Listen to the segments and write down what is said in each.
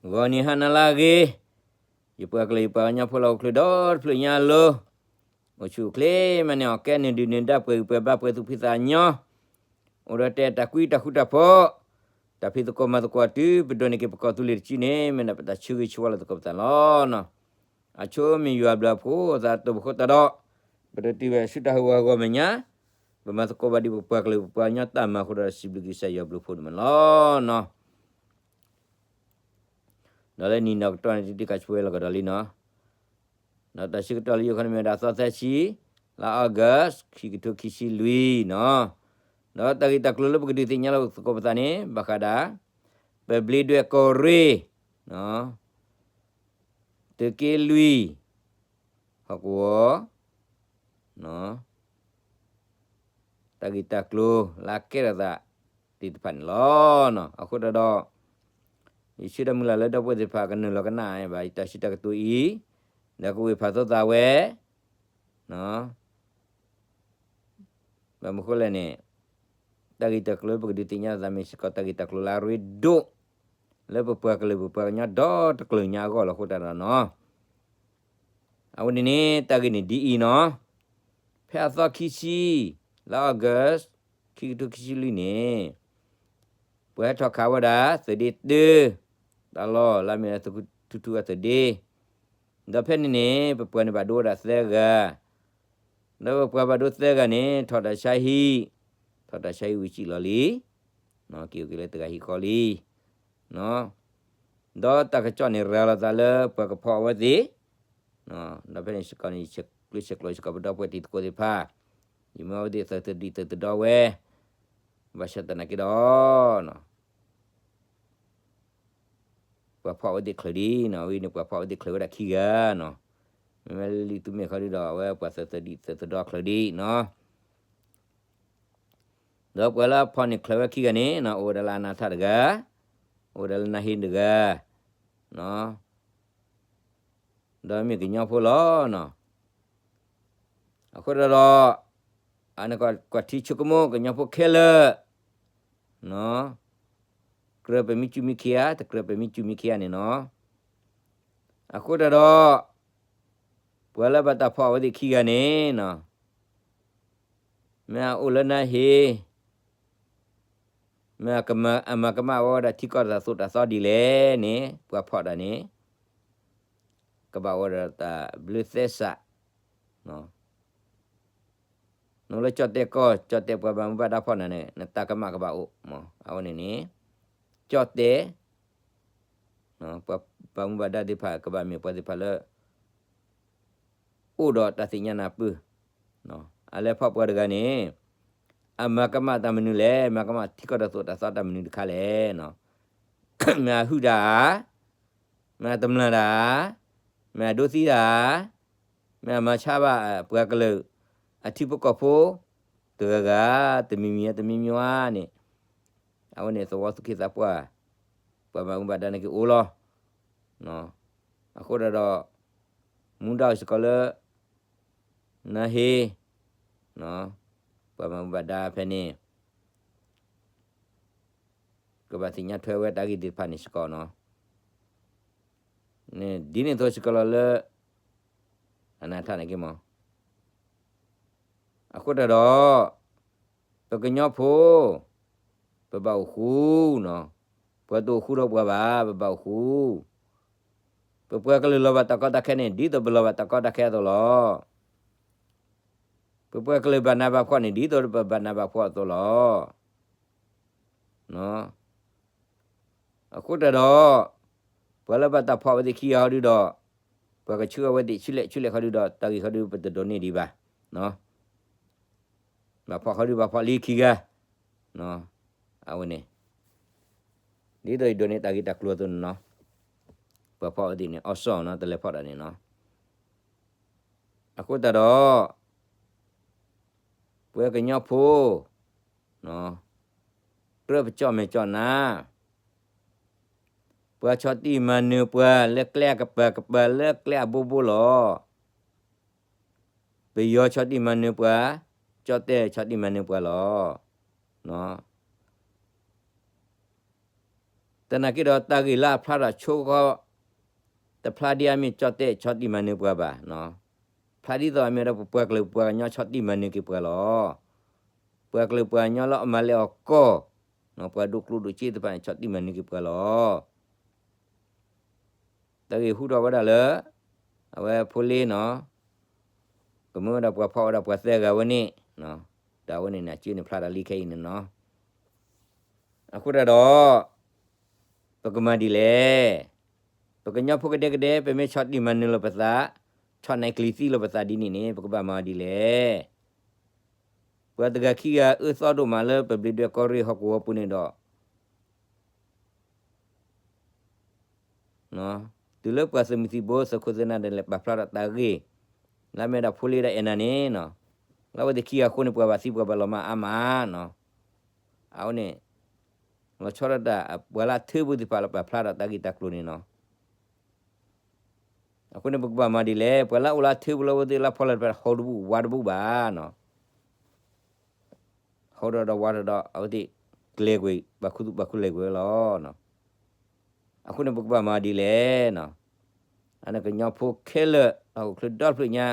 ဂီၤနံၤဟါနၤလၢအဂ့ၤ, ယပှၤကလုာ်ယပှၤကညီဖိလၢဟီၣ်ခိၣ်ချၢဒီတဖျၢၣ်ညါအလိၤ, အိၣ်ဆူၣ်အိၣ်ချ့မးန့ၣ် အီၣ်ကဲနုာ်ဒုၣ်နုာ်ဒါ ပှဲၤဂံၢ်ပှဲၤဘါ ပှဲၤသူၣ်ဖှံသးညီ, အိၣ်ဒီးတၢ်အဲၣ်တၢ်ကွံတၢ်ဃူတၢ်ဖိး, တၢ်ဖံးသကိးမၤသကိးတုၤ ပဒိးန့ၢ်က့ၤပကီၢ်သူလ့ၤတစုန့ၣ် မ့ၢ်ဒၣ်ပတၢ်ဆၢဂ့ၤဆၢဝါလၢသကိးပသးလီၤနီၤ. အဆိမ့ၢ်ယွၤဘျုးအဖိအသးတိာ်ပဃိသတးဒီး, ပတတုၤဘၣ်ဆူတၢ်ဟးဂီၤအဂီၢ်မဲာ်ညါ, ပမၤသကိးဘၣ်ဒံးပပှၤကလုာ်ပပှၤကညီတၢ်မၤအဃိဒီး စံးဘျုးက့ၤကစၢ်ယွၤဘျုးဖိန့ၣ်မးလီၤနီၤ. ဒီးလၢနံၤနီၤကတီၢ်န့ၣ် တံၤတံၤကဆှဲလီၤကဒီးလံနီၤ. ဒီးတၢ်ဆၢကတီၢ်လၢယိၤခီန့ၣ်မ့ၢ်ဝဲဒၣ်သီသၢဆံ, လါ August ခံကထိခံဆံလွံၢ်နီၤ. ဒီးတၢ်ဂ့ၢ်တၢ်ကျိၤလၢပကဒုးသ့ၣ်ညါလီၤသကိးပသးန့ၣ် ဘၣ်ဃးဒၣ် ပဘျ့ဒွဲၣ်ကီၢ်ရ့ၣ် သုးက့လွံၢ် ဟီၣ်ကဝီၤ တၢ်ဂ့ၢ်တၢ်ကျိၤလၢအကဲထီၣ်သးသ့ၣ်တဖၣ်န့ၣ်လီၤ. အဃိသတးဒီး ယဆၢဒီးမုၢ်လၢ်လၢဒီပုၢ်ဝဲၢ်သ့ၣ်တဖၣ်ကနုာ်လီၤကနၣ်ဘၣ်ယတၢ်စံးတၢ်ကတိၤအံၤ, ဒီးကဝ့ၢ်ဖးသိသးဝဲ ဘၣ်မနုၤဃိလဲၣ်န့ၣ်, တၢ်ဂ့ၢ်တၢ်ကျိၤလၢပကဒုးသ့ၣ်ညါသးမ့ၢ်စ့ၢ်ကီးတၢ်ဂ့ၢ်တၢ်ကျိၤလၢအရ့ဒိၣ် လၢပပှၤကလုာ်ပပှၤကညီဒီတကလုာ်ညါအဂီၢ်လီၤ. အဃိသတးဒီးနီၤ, အဝဲန့ၣ်န့ၣ် တၢ်ဂ့ၢ်န့ၣ်ဒ်အံၤနီၤ, ဖဲအသီခံဆံ လါ August ခံကထိခံဆံလွံၢ်န့ၣ် ပှၤဟဲထီၣ်ခးဝဲဒၣ် သုးဒ့တၢ တၢ်လီၢ်လၢအမ့ၢ်ထူထူအသုးဒ့, ဒီးဖဲန့ၣ်န့ၣ် ပပှၤန့ၣ်ဘၣ်ဒိဝဲဒၣ်သၢဂၤ, ဒီးပပှၤဘၣ်ဒိသၢဂၤန့ၣ် ထီၣ်တၢ်ဆါဟံၣ်, ထီၣ်တၢ်ဆါဟံၣ်ဝံၤစံၣ်လီၤလံ, က့ၤအိၣ်က့ၤလၢတဂၤဟံၣ်ဃီလံ, ဒီးတၢ်ကစီၣ်န့ၣ်ရၤလီၤသးလၢပှၤကဖီၣ်အဝဲသ့ၣ်, ဒီးဖဲန့ၣ်စ့ၢ်ကီးန့ၣ် ယဆဲးကျိးစ့ၢ်ကီးပဒီပုၢ်ဝဲၢ်တံၤသကိးသ့ၣ်တဖၣ်, ယမၢဝဲသ့ၣ်သၢတဒံၣ်သၢတဒီဝဲ, ဘၣ်ဆၣ်သနာ်က့ဒီး ပှၤဖီၣ်ဝဲသ့ၣ်ချုးဒံးနီၤ, ဝဲန့ၣ်ပှၤဖီၣ်ဝဲသ့ၣ်ချုးဝဲဒၣ်ခံဂၤနီၤ, မ့မ့ၢ်လၢလံာ်သူမ့ၢ်ခီဒုဒီး အဝဲပှၤသၢတဒံၣ်သၢတဒီချုးဒံးနီၤ, ဒီးပှၤလၢအဖီၣ်န့ၢ်ချုးဝဲခံဂၤန့ၣ်နီၤ အိၣ်ဝဲဒၣ်လၢအနးထၣ်တဂၤ, အိၣ်ဝဲဒၣ်လၢနၢ်ဟ့တဂၤ, ဒီးမ့ၢ်ကညီဖိလီၤနီၤ. အဃိသတးဒီး အန့ၣ်ကွၢ်ထံဆိကမိၣ်ကညီဖိခဲလၢာ်, ကြၢးပမ့ၢ်စူၢ်မ့ၢ်ခံဂၤ တကြၢးပမ့ၢ်စူၢ်မ့ၢ်ခံဂၤန့ၣ်နီၤ. အဃိသတးဒီး ပှၤလၢဘၣ်တၢ်ဖီၣ်အဝဲသ့ၣ်ခံဂၤန့ၣ်နီၤ မ့ၢ်အအိၣ်လၢနၢ်ဟ့, မ့ၢ်အမၤကမၣ်ဝဲဒၣ်ထံကီၢ်တၢ်သိၣ်တၢ်သီဒ်လဲၣ်န့ၣ် ပှၤဖီၣ်တၢ်န့ၣ် ကဘၣ်အိၣ်ဒီးတၢ်ဘျုးသဲစး, နအိၣ်လၢကၠီၣ်တဲၣ်ကီၢ် ကၠီၣ်တဲၣ်ပှၤဘၣ်မူဘၣ်ဒါဖီၣ်နၤန့ၣ် နတၢ်ကမၣ်ကဘၣ်အိၣ်, အဝဲန့ၣ်န့ၣ် ကၠီၣ်တဲၣ် ပှၤဘၣ်မူဘၣ်ဒါသ့ၣ်တဖၣ် ကဘၣ်မ့ၢ်ပှၤသ့ၣ်တဖၣ်လၢ အိၣ်ဒီးတၢ်သ့ၣ်ညါနၢ်ပၢၢ်, အလဲၤဖီၣ်ပှၤတဂၤန့ၣ် အမၤကမၣ်တၢ်မနုၤလဲၣ်, မၤကမၣ်ထံကီၢ်တၢ်သိၣ်တၢ်သီတၢ်မနုၤတခါလဲၣ်, မ့ၢ်အဟုၣ်တၢ်ဧါ, မ့ၢ်အတမျၢ်တၢ်ဧါ, မ့ၢ်အဒိသံတၢ်ဧါ, မ့ၢ်အမၤဆါဘၣ်ပှၤကလုာ် အထံဖိကီၢ်ဖိ တဂၤဂၤ တမံၤမံၤတမံၤမံၤဝဲန့ၣ် အဝဲန့ၣ်သဝီသူၣ်က့သးပှၢ် ပှၤဘၣ်မူဘၣ်ဒါန့ၣ်ကအိၣ်လီၤ. အဃိသတးဒီး မူဒါအိၣ်စ့ၢ်ကီးလၢ နၢ်ဟ့, ပှၤဘၣ်မူဘၣ်ဒါဖဲန့ၣ် ကဘၣ်သ့ၣ်ညါထွဲဝဲတၢ်ဂ့ၢ်သ့ၣ်တဖၣ်န့ၣ်စ့ၢ်ကီးနီၤ. ဒ်န့ၣ်အသိးစ့ၢ်ကီးလီၤလၢ အနၢ်ထၣ်န့ၣ်က့မး. အဃိတၢ်ဒီး ပကညီဖိ ပဘၣ်အိၣ်ဃူနီၤ, ပှၤတအိၣ်ဃူဒီးပှၤဘၣ် ပဘၣ်အိၣ်ဃူ, ပပှၤကလုာ်လီၤဘၣ်တၢ်ကီတၢ်ခဲန့ၣ် ဒ်သိးပလီၤဘၣ်တၢ်ကီတၢ်ခဲအသိးလီၤ. ပပှၤကလုာ်ဘၣ်နးဘၣ်ဖှီၣ်န့ၣ် ဒ်သိးပဘၣ်နးဘၣ်ဖှီၣ်အသိးလီၤ. အဃိတၢ်ဒီး ပှၤလၢဘၣ်တၢ်ဖီၣ်အဝဲသ့ၣ်ခံဂၤဟီဒုဒီး ပှၤကဆှၢအဝဲသ့ၣ်ဆူလဲၣ်ဆူလဲၣ်ခီဒုဒီး တၢ်ဂ့ၢ်ခီဒုပတဒိးန့ၢ်ဒံးဘၣ်. ဘၣ်ဖီၣ်ခီဒုဘၣ်ဖီၣ်လံခံဂၤ, အဝဲန့ၣ် ဒ်သိးယဒိးန့ၢ်တၢ်ဂ့ၢ်တၢ်ကျိၤအသိးန့ၣ်နီၤ, ပှၤဖီၣ်အဝဲသ့ၣ်န့ၣ် အီၣ်စီၣ်နီၤ တလဲၤဖီၣ်တၢ်န့ၣ်နီၤ. အဃိတၢ်ဒီး ပှၤကညီဖိ ကြၢးပကၠီၣ်မဲာ်ကၠီၣ်နါ, ပှၤဆီၣ်တံၢ်မၤနၢၤပှၤလၢကျဲအကပၤကပၤ လၢကျဲအဘိဘိလီၤ. ပယီၤဆီၣ်တံၢ်မၤနၢၤပှၤ, ကၠီၣ်တဲၣ်ဆီၣ်တံၢ်မၤနၢၤပှၤလီၤ. သနာ်က့ဒီးတၢ်ဂ့ၢ်လၢအဖျါထီၣ်ဆိဃီ တဖျါဒ်အမ့ၢ်ကၠီၣ်တဲၣ်ဆီၣ်တံၢ်မၤနၢၤပှၤဘၣ်, ဖျါဒ်သိးအမ့ၢ်ဝဲဒၣ်ပပှၤကလုာ်ပှၤကညီဆီၣ်တံၢ်မၤနၢၤက့ၤပှၤလီၤ. ပှၤကလုာ်ပှၤကညီလၢအမၤလဲၢ်အီၤကီၢ်, ပှၤဒိးကျိၣ်ဒိးစ့သ့ၣ်တဖၣ်န့ၣ် ဆီၣ်တံၢ်မၤနၢၤက့ၤပှၤလီၤ. တၢ်ဂ့ၢ်ဟူထီၣ်ဝဲဒၣ်လၢ အဝဲဖိလ့နီၤ, ကမၢဝဲဒၣ်ပှၤဖီၣ်ဝဲဒၣ်ပှၤသၢဂၤဝဲန့ၣ်, တၢ်ဝဲန့ၣ်န့ၣ် အစုန့ၣ်ဖျါတၢ်လံခဲအံၤန့ၣ်နီၤ. အဃိတၢ်ဒီး ပကမၤဒ်လဲၣ်. ပကညီဖိကဒဲကဒဲ ပမ့ၢ်ဆီၣ်တံၢ်မၤနၢၤလီၤပသး, ဆီၣ်နံၤကျံၤသံလီၤပသးဒ်န့ၣ်န့ၣ် ပကဘၣ်မၤဒ်လဲၣ်. ပှၤတဂၤခံဂၤအၢသီဒိၣ်မးလၢပဘျံးဒွဲၣ်ကီၢ်ရ့ၣ်ဟီၣ်ကဝီၤပူၤန့ၣ်ဒီး တုၤလၢပှၤသုးမုၢ်သံၣ်ဘိ သုးခိၣ်သုးနၢ်ဒၣ်လဲာ်ပာ်ဖျါထီၣ်တၢ်ဂ့ၢ် လၢအမ့ၢ်ဝဲဒၣ်ဖိလ့ဒီးအဲၣ်နၤန့ၣ်နီၤ, လၢအဝဲသ့ၣ်ခံဂၤအဃိန့ၣ် ပှၤဘၣ်သံပှၤဘၣ်လီၤမၢ်အါမးနီၤ. အဝဲန့ၣ် လီၤဆီဒၣ်တၢ် ပှၤလၢအထၢပူၤသ့ၣ်တဖၣ်လၢပာ်ဖျါထီၣ်တၢ်ဂ့ၢ်တၢ်ကျိၤန့ၣ်နီၤ. အဃိန့ၣ် ပကဘၣ်မၤဒ်လဲၣ်. ပှၤလၢအအိၣ်လၢအထၢပူၤလၢအဝဲသ့ၣ်လၢဖီလာ်တဖၣ် ဟီၣ်တဘူၣ်ဝးတဘူၣ်ဘၣ်နီၤ. ဟီၣ်ဒီးဒီးဝးဒီးဒီး အဝဲသ့ၣ်ကျဲၤကွံာ် ဘၣ်ခူသူၣ်ဘၣ်ခူလဲၢ်ကွံာ်ဝဲလီၤ. အဃိန့ၣ် ပကဘၣ်မၤဒ်လဲၣ်နီၤ. အန့ၣ်ကညီဖိခဲလၢာ် ဟီၣ်ခိၣ်ချၢဒီတဖျၢၣ်ညါ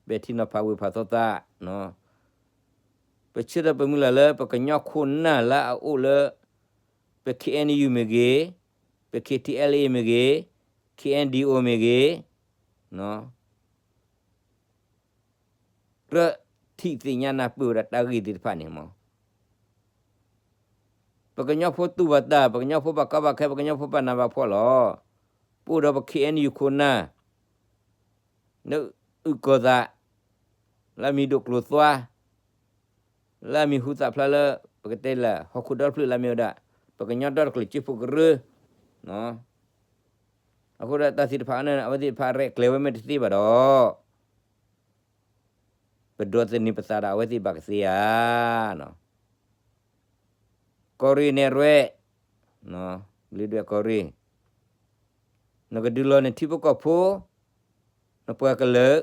ပဲာ်ထံနီၤဖးဝ့ၢ်ဖးသီသး ပဆၢထၢၣ်ပမုၢ်လၢ်လၢ ပကညီခိၣ်နၢ်လၢအအိၣ်လၢ ပ K N U မ့ၢ်ဂ့ၤ, ပ K T L A မ့ၢ်ဂ့ၤ, K N D O မ့ၢ်ဂ့ၤ, ကြၢးထံၣ်သ့ၣ်ညါနၢ်ပၢၢ်ဝဲဒၣ်တၢ်ဂ့ၢ်သ့ၣ်တဖၣ်န့ၣ်မး ပကညီဖိတူၢ်ဘၣ်တၢ်, ပကညီဖိဘၣ်ကီဘၣ်ခဲ, ပကညီဖိဘၣ်နးဘၣ်ဖှီၣ်လီၤ. ပအိၣ်ဒီးပ K N U ခိၣ်နၢ် လၢအုၣ်ကီၤသး, လၢအမံၤဒိၣ်ကျိၤသွါ, လၢအမံၤဟူသၣ်ဖျါလၢ ပကတဲလၢ ဟီၣ်ခိၣ်ဒီတဖျၢၣ်လၢအမ့ၢ်ဝဲဒၣ် ပကညီဒီတကလုာ်စ့ဖိကရၢ, အဃိဒီးတၢ်သ့ၣ်တဖၣ်န့ၣ် အဝဲသ့ၣ်တဖၣ်ရဲၣ်ကျဲၤဝဲမ့ၢ်တသ့ဘၣ်ဒီး ပဒိးသန့ၤပသးဒီးအဝဲသ့ၣ်ဘၣ်ကသ့ဧါ. ကီၢ်ရ့ၣ်နဲၣ်ရွဲၣ်, ဘျံးဒွဲၣ်ကီၢ်ရ့ၣ်, နကဒုးလီၤနထံဖိကီၢ်ဖိ, နပှၤကလုာ်,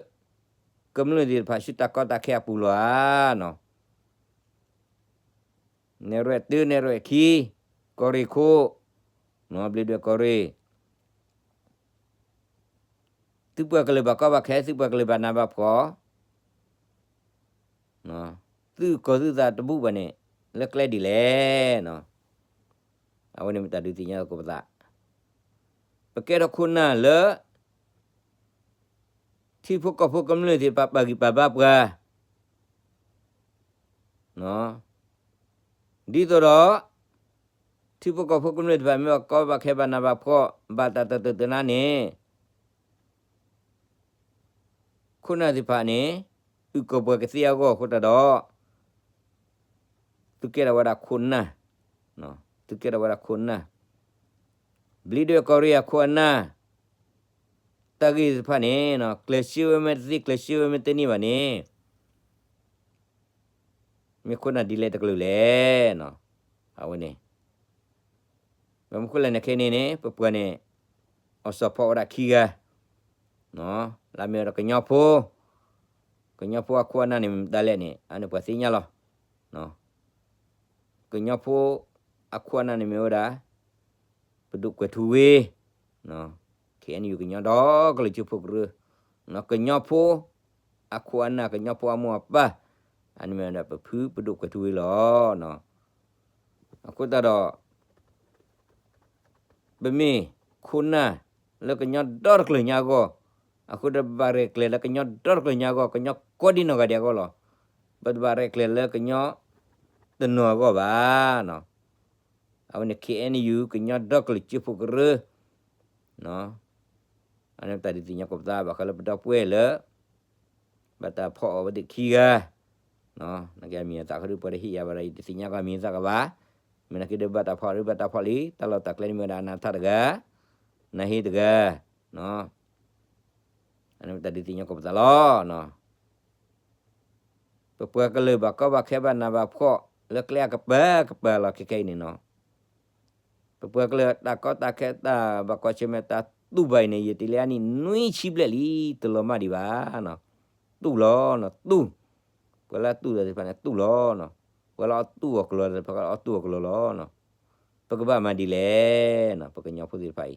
ကမျၢၢ်သ့ၣ်တဖၣ်ဆူတၢ်ကီတၢ်ခဲအပူၤလီၤဧါ. နဲၣ်ရွဲၣ်တၢ နဲၣ်ရွဲၣ်ခံ, ကီၢ်ရ့ၣ်ခိၣ်, ဘျံးဒွဲၣ်ကီၢ်ရ့ၣ် သုပှၤကလုာ်ဘၣ်ကီဘၣ်ခဲ, သုပှၤကလုာ်ဘၣ်နးဘၣ်ဖှီၣ်, သုကီၢ်သုသးတဘူၣ်ဘၣ်န့ၣ် လၢကျဲဒ်လဲၣ်. အဝဲန့ၣ်မ့ၢ်တၢ်ဒုးသ့ၣ်ညါသကိးပသး, ပကဲထီၣ်ခိၣ်နၢ်လၢ ထံဖိကီၢ်ဖိကမျၢၢ်သ့ၣ်တဖၣ်ပာ်ဂံၢ်ပာ်ဘါပှၤ ဒ်သိးဒီး ထံဖိကီၢ်ဖိကမျၢၢ်သ့ၣ်တဖၣ် မ့ၢ်ဘၣ်ကီဘၣ်ခဲဘၣ်နးဘၣ်ဖှီၣ် ဘၣ်တၢ်တၢၢ်တၢၢ်တနါန့ၣ် ခိၣ်နၢ်သ့ၣ်တဖၣ်န့ၣ် အုၣ်ကီၤပှၤကသ့အဂီၢ်အဃိတၢ်ဒီး သုကဲထီၣ်ဝဲဒၣ်ခိၣ်နၢ်, သုကဲထီၣ်ဝဲဒၣ်ခိၣ်နၢ်, ဘျံးဒွဲၣ်ကီၢ်ရ့ၣ်အခိၣ်အနၢ် တၢ်ဂ့ၢ်သ့ၣ်တဖၣ်န့ၣ် ကျဲးစၢးဝဲမ့ၢ်တသ့ ကျဲးစၢးဝဲမ့ၢ်တန့ၢ်ဘၣ်န့ၣ် မ့ၢ်ခိၣ်နၢ်ဒ်လဲၣ်တကလုာ်လဲၣ်. အဝဲန့ၣ် ဘၣ်မနုၤဃိလဲၣ်န့ၣ် ခဲအံၤန့ၣ် ပပှၤန့ၣ် အီၣ်စီၣ်ဖီၣ်ဝဲဒၣ်ခံဂၤ လၢအမ့ၢ်ဝဲဒၣ်ကညီဖိ, ကညီဖိအခိၣ်အနၢ်န့ၣ် မ့ၢ်မတၤလဲၣ်န့ၣ် အန့ၣ်ပှၤသ့ၣ်ညါလီၤ. ကညီဖိအခိၣ်အနၢ်န့ၣ်မ့ၢ်ဝဲဒၣ် ပဒိၣ်ကွဲၤထူဝ့ K N U ကညီဒီကလုာ်စ့ဖိကရၢ, ကညီဖိအခိၣ်အနၢ် ကညီဖိအမိၢ်အပၢ် အန့ၣ်မ့ၢ်ဝဲဒၣ်ပဖုပဒိၣ်ကွဲၤထူဝ့လီၤ. အဃိသတးဒီး ပမ့ၢ်ခိၣ်နၢ်လၢကညီဒီတကလုာ်ညါအဂီၢ်, အဃိဒီးပဘၣ်ရဲၣ်ကျဲၤလၢကညီဒီတကလုာ်ညါအဂီၢ်, ကညီကိးဒံနီၢ်ဂၤဒဲးအဂီၢ်လီၤ. ပတဘၣ်ရဲၣ်ကျဲၤလၢကညီတနီၤအဂီၢ်ဘၣ်. အဝဲန့ၣ် K N U ကညီဒီကလုာ်စ့ဖိကရၢ အန့ၣ်တၢ်ဒုးသ့ၣ်ညါကိးပသးဘၣ်ဃးလၢပဒီပုၢ်ဝဲၢ်လၢ ဘၣ်တၢ်ဖီၣ်အီၤဝဲသ့ၣ်ခံဂၤ, နာ်က့အမံၤအသၣ်ခီဒုးပှၤတဟ့ၣ်ယၤဘၣ်ဒီး ယတသ့ၣ်ညါကီးအမံၤအသၣ်ကဘၣ်, မ့ၢ်နာ်က့ဒီးဘၣ်တၢ်ဖီၣ်ဒုးဘၣ်တၢ်ဖီၣ်လံ, တၢ်လီၢ်တၢ်ကျဲန့ၣ်မ့ၢ်ဝဲဒၣ်အနၢ်ထၣ်တဂၤ, နၢ်ဟ့တဂၤ, အန့ၣ်တၢ်ဒုးသ့ၣ်ညါကိးပသးလီၤ. ပပှၤကလုာ်ဘၣ်ကီဘၣ်ခဲဘၣ်နးဘၣ်ဖှီၣ်လၢကျဲအကပၤကပၤလီၤ ခဲခဲအံၤန့ၣ်နီၤ. ပပှၤကလုာ်တၢ်ကီတၢ်ခဲတၢ်ဘၣ်ကွၢ်ဆၢၣ်မဲာ်တၢ်တူၢ်ဘၣ်အံၤန့ၣ် ယတလဲအနံၣ်နွံဆံဘျဲၣ်လံ တလီၤမၢ်ဒံးဘၣ်နီၤ. တူၢ်လီၤနီၤ တူၢ်, ပှၤလၢအတူၢ်သးသ့ၣ်တဖၣ်န့ၣ်တူၢ်လီၤနီၤ. ပှၤလၢအတူၢ်အီၤကလီၤသ့ၣ်တဖၣ် အတူၢ်အီၤကလီၤလီၤနီၤ. ပကဘၣ်မၤဒ်လဲၣ်နီၤ ပကညီဖိသ့ၣ်တဖၣ်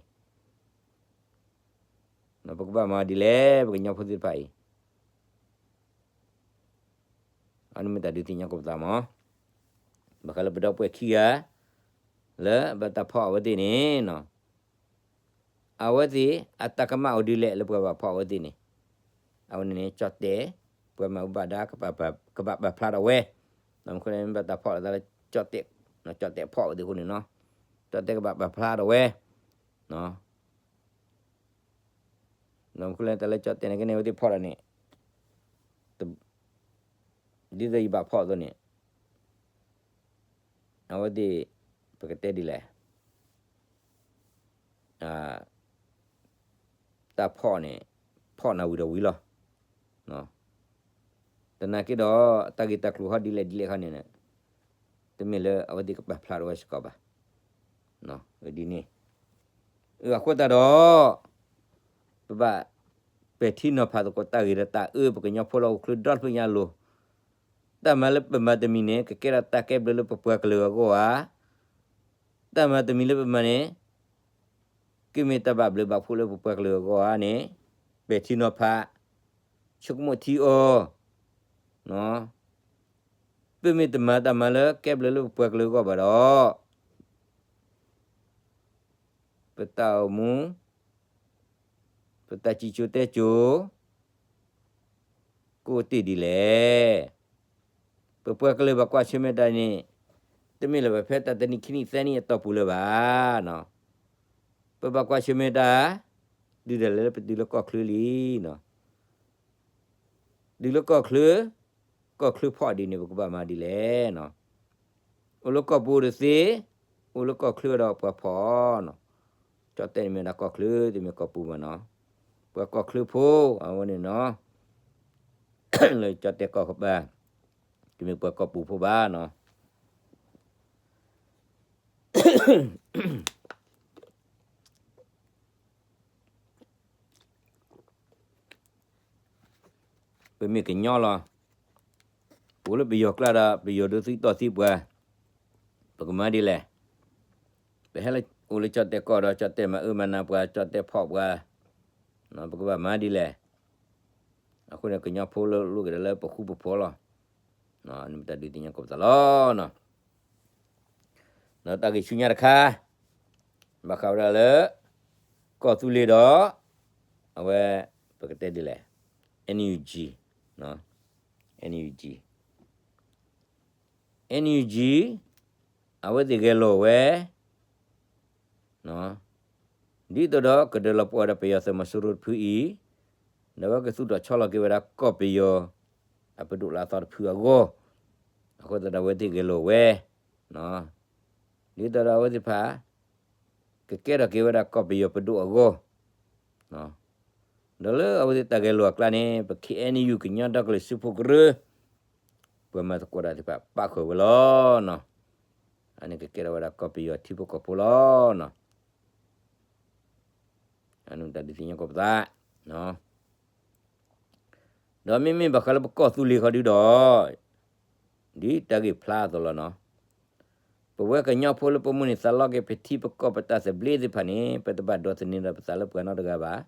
အံၤ, ပကဘၣ်မၤဒ်လဲၣ် ပကညီဖိသ့ၣ်တဖၣ်အံၤ, အန့ၣ်မ့ၢ်တၢ်ဒုးသ့ၣ်ညါကိးပသးမး, ဘၣ်ဃးလၢပဒီပုၢ်ဝဲၢ်ခံဂၤ လၢဘၣ်တၢ်ဖီၣ်အဝဲသ့ၣ်န့ၣ်နီၤ အဝဲသ့ၣ်အတၢ်ကမၣ်အိၣ်ဒ်လဲၣ်လၢပှၤဘၣ်ဖီၣ်အဝဲသ့ၣ်န့ၣ်, အဝဲန့ၣ်န့ၣ် ကၠီၣ်တဲၣ်, ပှၤမၤအူဘၣ်ဒါ ကဘၣ်ပာ်ဖျါထီၣ်ဝဲ, ဒီးမ့ၢ်ဃိန့ၣ် ဘၣ်တၢ်ဖီၣ်လိာ်သးလၢကၠီၣ်တဲၣ်, ကၠီၣ်တဲၣ်ဖီၣ်အဝဲသ့ၣ်အဃိန့ၣ်နီၤ, ကၠီၣ်တဲၣ်ကဘၣ်ပာ်ဖျါထီၣ်ဝဲ, ဒီးမ့ၢ်ဃိလၢတၢ်လၢကၠီၣ်တဲၣ်န့ၣ်ကန့ၣ် အဝဲသ့ၣ်ဖီၣ်တၢ်န့ၣ် ဒ်သိးယဘၣ်ဖီၣ်အသိးန့ၣ်, အဝဲသ့ၣ် ပကတဲဒ်လဲၣ်, တၢ်ဖီၣ်န့ၣ် ဖီၣ်နၤဝံၤဒီးဝံၤလီၤ. သနာ်က့ဒီး တၢ်ဂ့ၢ်တၢ်ကျိၤဟီဒ်လဲၣ်ဒ်လဲၣ်ခီန့ၣ် တမ့ၢ်လၢအဝဲသ့ၣ်ကပာ်ဖျါထီၣ်ဝဲစ့ၢ်ကီးဘၣ်. ဒ်န့ၣ် အဃိသတးဒီး ပဘၣ်ပဲာ်ထံနီၤဖးသကိးတၢ်ဂ့ၤဒီးတၢ်အၢ ပကညီဖိလၢဟီၣ်ခိၣ်ချၢဒီတဖုညါအလိၤ, တၢ်မၤလၢပမၤတမံၤန့ၣ် ကကဲထီၣ်တၢ်ကဲဘျုးလၢပပှၤကလုာ်အဂီၢ်ဧါ, တၢ်မၤတမံၤလၢပမၤန့ၣ် ကမ့ၢ်တၢ်ဘၣ်ဘျုးဘၣ်ဖှိၣ်လၢပပှၤကလုာ်အဂီၢ်ဧါန့ၣ် ပဲာ်ထံနီၤဖး ဆိကမိၣ်ထံအီၤ, ပမ့ၢ်တမၤတၢ်မၤလၢကဲဘျုးလၢပပှၤကလုာ်အဂီၢ်ဘၣ်ဒီး ပတၢ်အိၣ်မူ ပတၢ်စံၣ်စိၤတဲစိၤ ကအိၣ်တ့ၢ်ဒ်လဲၣ်. ပပှၤကလုာ်ဘၣ်ကွၢ်ဆၢၣ်မဲာ်တၢ်န့ၣ် တမ့ၢ်လၢၤဘၣ်ဖဲတၢ်တနံၣ်ခံနံၣ်သၢနံၣ်အတီၢ်ပူၤလၢၤဘၣ်. ပဘၣ်ကွၢ်ဆၢၣ်မဲာ်တၢ် ဒုးဒၣ်လဲာ်လၢပတုၤလၢကီၢ်ချၢလံ. တုၤလၢကီၢ်ချၢ, ကီၢ်ချၢဖီၣ်ဒ်န့ၣ် ပကဘၣ်မၤဒ်လဲၣ်. အိၣ်လၢကီၢ်ပူၤတသ့, အိၣ်လၢကီၢ်ချၢဒီးပှၤဖီၣ်နီၤ. ကၠီၣ်တဲၣ်န့ၣ်မ့ၢ်ဒၣ်ကီၢ်ချၢ တမ့ၢ်ကီၢ်ပူၤဘၣ်နီၤ. ပှၤကီၢ်ချၢဖိ အဝဲန့ၣ်နီၤ လၢကၠီၣ်တဲၣ်ကီၢ်ကပၤ တမ့ၢ်ပှၤကီၢ်ပူၤဖိဘၣ်နီၤ. ပမ့ၢ်ကညီလီၤ. အိၣ်လၢပယီၤကျါဒီး ပယီၤဒုးသံတီၢ်သံပှၤ, ပကမၤဒ်လဲၣ်. ပဟဲလၢအိၣ်လၢကၠီၣ်တဲၣ်ကီၢ်ဒီး ကၠီၣ်တဲၣ်မၤအၢမၤနးပှၤ ကၠီၣ်တဲၣ်ဖီၣ်ပှၤ, ပကဘၣ်မၤဒ်လဲၣ်. အဃိန့ၣ် ကညီဖိလၢလိၣ်က့ၤဒီးလၢပဃူပဖိးလီၤ. န့ၣ်မ့ၢ်တၢ်ဒုးသ့ၣ်ညါကိးပသးလီၤ. ဒီးတၢ်ဂ့ၢ်ဆူညါတခါ ဘၣ်ဃးဝဲဒၣ်လၢ ကီၢ်သူလ့ၤဒီး အဝဲ ပကတဲဒ်လဲၣ် NUG, NUG, NUG အဝဲသ့ၣ်ဂဲၤလိာ်ဝဲ ဒ်သိးဒီးကဒၢးလီၤပှီၢ်ဒီးပယီၤသုးမီၤစိရိၤတဖုအံၤ, ဒီးအဝဲကသူၣ်ထီၣ်ဆီလီၤက့ၤဝဲဒၣ်ကီၢ်ပယီၤ အပဒိၣ်လၢအသီတဖုအဂီၢ်, အဃိသတးဒီးအဝဲသ့ၣ်ဂဲၤလိာ်ဝဲ, ဒ်သိးဒီးအဝဲသ့ၣ်တဖၣ် ကကဲထီၣ်က့ၤဝဲဒၣ်ကီၢ်ပယီၤပဒိၣ်အဂီၢ်, ဒီးလၢအဝဲသ့ၣ်တၢ်ဂဲၤလိာ်အကျါန့ၣ် ပ KNU ကညီဒီကလုာ်စၢဖှိၣ်ကရၢ ပှၤမၤသကိးတၢ်သ့ၣ်တဖၣ်ပာ်ဃုာ်ဝဲလီၤ. အန့ၣ်ကကဲထီၣ်ဝဲဒၣ်ကီၢ်ပယီၤထံဖိကီၢ်ဖိလီၤ. အန့ၣ်တၢ်ဒုးသ့ၣ်ညါကိးပသး, ဒီးမ့မ့ၢ်ဘၣ်ဃးလၢပကီၢ်သူလ့ၤခီဒုဒီး, ဒ်တၢ်ဂ့ၢ်ဖျါအသိးလီၤနီၤ. ပဝဲကညီဖိလၢပမိၣ်န့ၢ်သးလီက့ၤပထံပကီၢ်ပတၢ်သဘျ့သ့ၣ်တဖၣ်န့ၣ် ပတဘၣ်ဒိးသန့ၤဒီးပသးလၢပှၤနီတဂၤဘၣ်.